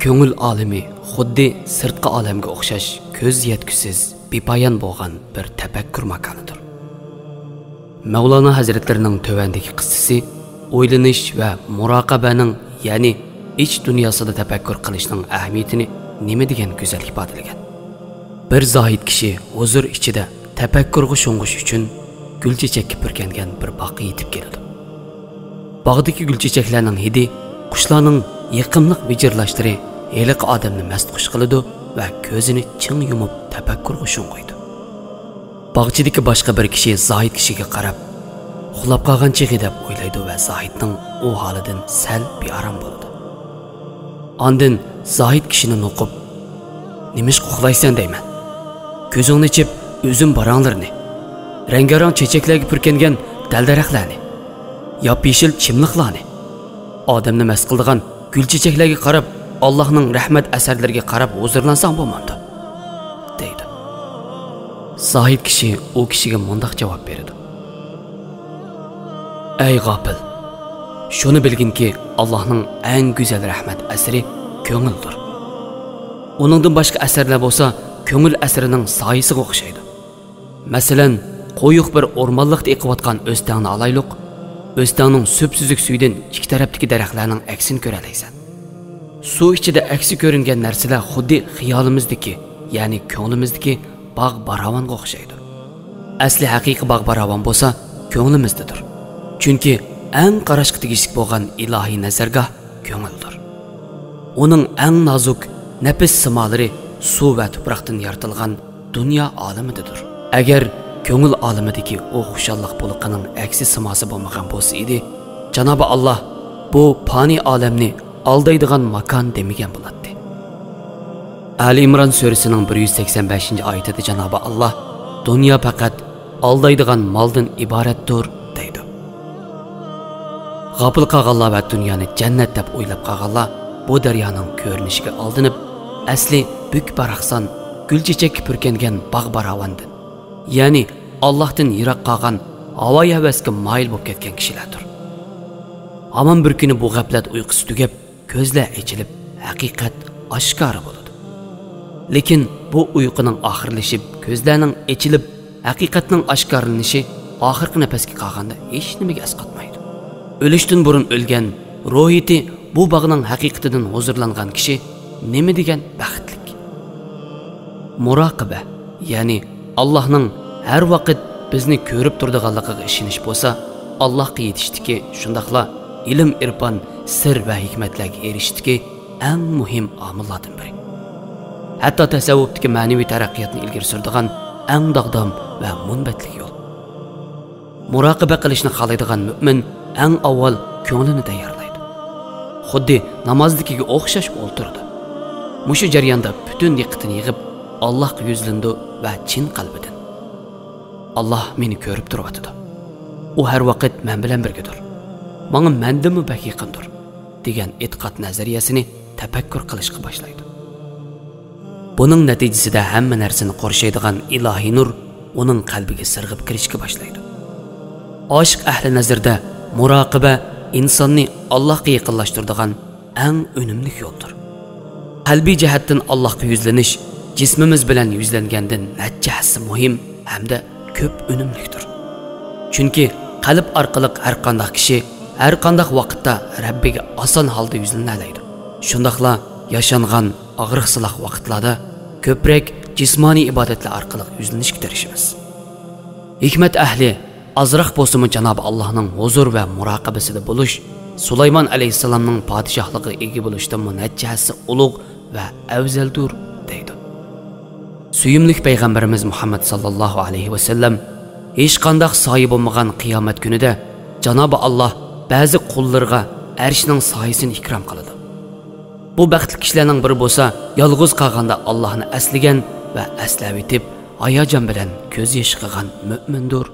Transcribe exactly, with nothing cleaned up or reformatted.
كۆڭۈل ئالىمى خۇددى سىرتقى ئالەمگە ئوخشاش كۆز يەتكۈسىز، بىپايان بولغان بىر تەپەككۇر ماكانىدۇر. مەۋلانا ھەزرەتلىرىنىڭ تۆۋەندىكى قىسسىسى ئويلىنىش ۋە مۇراقىبەنىڭ، يەنى ئىچ دۇنياسىدا تەپەككۇر قىلىشنىڭ ئەھمىيىتىنى نېمە دېگەن گۈزەل ئىپادىلىگەن. بىر زاھىد كىشى ھۇزۇر ئىچىدە تەپەككۇرغا شۇڭغۇش ئۈچۈن گۈل چېچەككە پۈركەنگەن بىر باغقا يېتىپ كېلىدۇ. باغدىكى گۈل چېچەكلەرنىڭ ھىدى، قۇشلارنىڭ يېقىملىق ۋىچىرلاشلىرى ھېلىقى ئادەمنى مەستخۇش قىلىدۇ ۋە كۆزىنى چىڭ يۇمۇپ تەپەككۇرغا شۇڭغۇيدۇ. باغچىدىكى باشقا بىر كىشى زاھىد كىشىگە قاراپ، «ئۇخلاپ قالغان چېغى» دەپ ئويلايدۇ ۋە زاھىدنىڭ ئۇ ھالىدىن سەل بىئارام بولىدۇ. ئاندىن زاھىد كىشىنى نوقۇپ، «نېمىشقا ئۇخلايسەن دەيمەن؟ كۆزۈڭنى ئېچىپ، ئۈزۈم باراڭلىرىنى، رەڭگارەڭ چېچەكلەرگە پۈركەنگەن دەل-دەرەخلەرنى، ياپيېشىل چىملىقلارنى، ئادەمنى مەست قىلىدىغان گۈل چېچەكلەرگە قاراپ، ئاللاھنىڭ رەھمەت ئەسەرلىرىگە قاراپ ھۇزۇرلانساڭ بولمامدۇ؟» دەيدۇ. زاھىد كىشى ئۇ كىشىگە مۇنداق جاۋاب بېرىدۇ: «ئەي غاپىل! شۇنى بىلگىنكى، ئاللاھنىڭ ئەڭ گۈزەل رەھمەت ئەسىرى كۆڭۈلدۇر. ئۇنىڭدىن باشقا ئەسەرلەر بولسا كۆڭۈل ئەسىرىنىڭ سايىسىغا ئوخشايدۇ. مەسىلەن، قويۇق بىر ئورمانلىقتا ئېقىۋاتقان ئۆستەڭنى ئالايلۇق. ئۆستەڭنىڭ سۈپسۈزۈك سۈيىدىن ئىككى تەرەپتىكى دەرەخلەرنىڭ ئەكسىنى كۆرەلەيسەن. سۇ ئىچىدە ئەكسى كۆرۈنگەن نەرسىلەر خۇددى خىيالىمىزدىكى، يەنى كۆڭلىمىزدىكى باغ باراۋانغا ئوخشايدۇ. ئەسلى ھەقىقىي باغ باراۋان بولسا كۆڭلىمىزدىدۇر. چۈنكى ئەڭ قاراشقا تېگىشلىك بولغان ئىلاھىي نەزەرگاھ كۆڭۈلدۇر. ئۇنىڭ ئەڭ نازۇك نەپىس سىمالىرى سۇ ۋە تۇپراقتىن يارىتىلغان دۇنيا ئالىمىدىدۇر. ئەگەر كۆڭۈل ئالىمىدىكى ئۇ خۇشاللىق بۇلىقىنىڭ ئەكسى سىماسى بولمىغان بولسا ئىدى، جانابى ئاللاھ بۇ پانىي ئالەمنى ئالدايدىغان ماكان دېمىگەن بولاتتى. ئالى ئىمران سۈرىسىنىڭ بىر يۈز سەكسەن بەشىنچى ئايىتىدە جانابى ئاللاھ، «دۇنيا پەقەت ئالدايدىغان مالدىن ئىبارەتتۇر» دەيدۇ. غاپىل قالغانلار ۋە دۇنيانى جەننەت دەپ ئويلاپ قالغانلار بۇ دەريانىڭ كۆرۈنۈشىگە ئالدىنىپ، ئەسلى بۈك-باراقسان، گۈل-چېچەككە پۈركەنگەن باغ باراۋاندىن، يەنى ئاللاھتىن يىراق قالغان ھاۋايى ھەۋەسكە مايىل بولۇپ كەتكەن كىشىلەردۇر. ھامان بىر كۈنى بۇ غەپلەت ئۇيقۇسى تۈگەپ، كۆزلەر ئېچىلىپ، ھەقىقەت ئاشكارا بولىدۇ. لېكىن بۇ ئۇيقۇنىڭ ئاخىرلىشىپ، كۆزلەرنىڭ ئېچىلىپ، ھەقىقەتنىڭ ئاشكارىلىنىشى ئاخىرقى نەپەسكە قالغاندا ھېچنېمىگە ئەسقاتمايدۇ. ئۆلۈشتىن بۇرۇن ئۆلگەن، روھىيىتى بۇ باغنىڭ ھەقىقىتىدىن ھۇزۇرلانغان كىشى نېمە دېگەن بەختلىك! مۇراقىبە، يەنى ئاللاھنىڭ ھەر ۋاقىت بىزنى كۆرۈپ تۇرىدىغانلىقىغا ئىشىنىش بولسا، ئاللاھقا يېتىشتىكى، شۇنداقلا ئىلىم-ئىرپان، سىر ۋە ھېكمەتلەرگە ئېرىشىشتىكى ئەڭ مۇھىم ئامىللاردىن بىرى. ھەتتا تەسەۋۋۇپتىكى مەنىۋى تەرەققىياتنى ئىلگىرى سۈرىدىغان ئەڭ داغدام ۋە مۇنبەتلىك يول. مۇراقىبە قىلىشنى خالايدىغان مۆمىن ئەڭ ئاۋۋال كۆڭلىنى تەييارلايدۇ. خۇددى نامازدىكىگە ئوخشاش ئولتۇرىدۇ. مۇشۇ جەرياندا پۈتۈن دىققىتىنى يىغىپ، ئاللاھقا يۈزلىنىدۇ ۋە چىن قەلبىدىن، «ئاللاھ مېنى كۆرۈپ تۇرۇۋاتىدۇ. ئۇ ھەر ۋاقىت مەن بىلەن بىرگىدۇر. ماڭا مەندىنمۇ بەك يېقىندۇر» دېگەن ئېتىقاد نەزەرىيەسىنى تەپەككۇر قىلىشقا باشلايدۇ. بۇنىڭ نەتىجىسىدە ھەممە نەرسىنى قورشايدىغان ئىلاھىي نۇر ئۇنىڭ قەلبىگە سىرغىپ كىرىشكە باشلايدۇ. ئاشىق ئەھلى نەزىرىدە مۇراقىبە ئىنساننى ئاللاھقا يېقىنلاشتۇرىدىغان ئەڭ ئۈنۈملۈك يولدۇر. قەلبىي جەھەتتىن ئاللاھقا يۈزلىنىش جىسمىمىز بىلەن يۈزلەنگەندىن نەچچە ھەسسە مۇھىم ھەمدە كۆپ ئۈنۈملۈكتۇر. چۈنكى قەلب ئارقىلىق ھەرقانداق كىشى ھەرقانداق ۋاقىتتا رەببىگە ئاسان ھالدا يۈزلىنەلەيدۇ. شۇنداقلا ياشانغان ئاغرىق-سىلاق ۋاقىتلاردا كۆپرەك جىسمانىي ئىبادەتلەر ئارقىلىق يۈزلىنىشكە تىرىشىمىز. ھېكمەت ئەھلى ئازراق بولسىمۇ جانابى ئاللاھنىڭ ھۇزۇر ۋە مۇراقىبىسىدە بولۇش سۇلايمان ئەلەيھىسسالامنىڭ پادىشاھلىقىغا ئىگە بولۇشتىنمۇ نەچچە ھەسسە ئۇلۇغ ۋە ئەۋزەلدۇر، دەيدۇ. سۆيۈملۈك پەيغەمبىرىمىز مۇھەممەد ساللاللاھۇ ئەلەيھى ۋەسەللەم، ھېچقانداق سايە بولمىغان قىيامەت كۈنىدە جانابى ئاللاھ بەزى قۇللىرىغا ئەرشنىڭ سايىسىنى ئىكرام قىلىدۇ. بۇ بەختلىك كىشىلەرنىڭ بىرى بولسا، يالغۇز قالغاندا ئاللاھنى ئەسلىگەن ۋە ئەسلەۋېتىپ، ھاياجان بىلەن كۆز يېشى قىلغان مۆمىندۇر،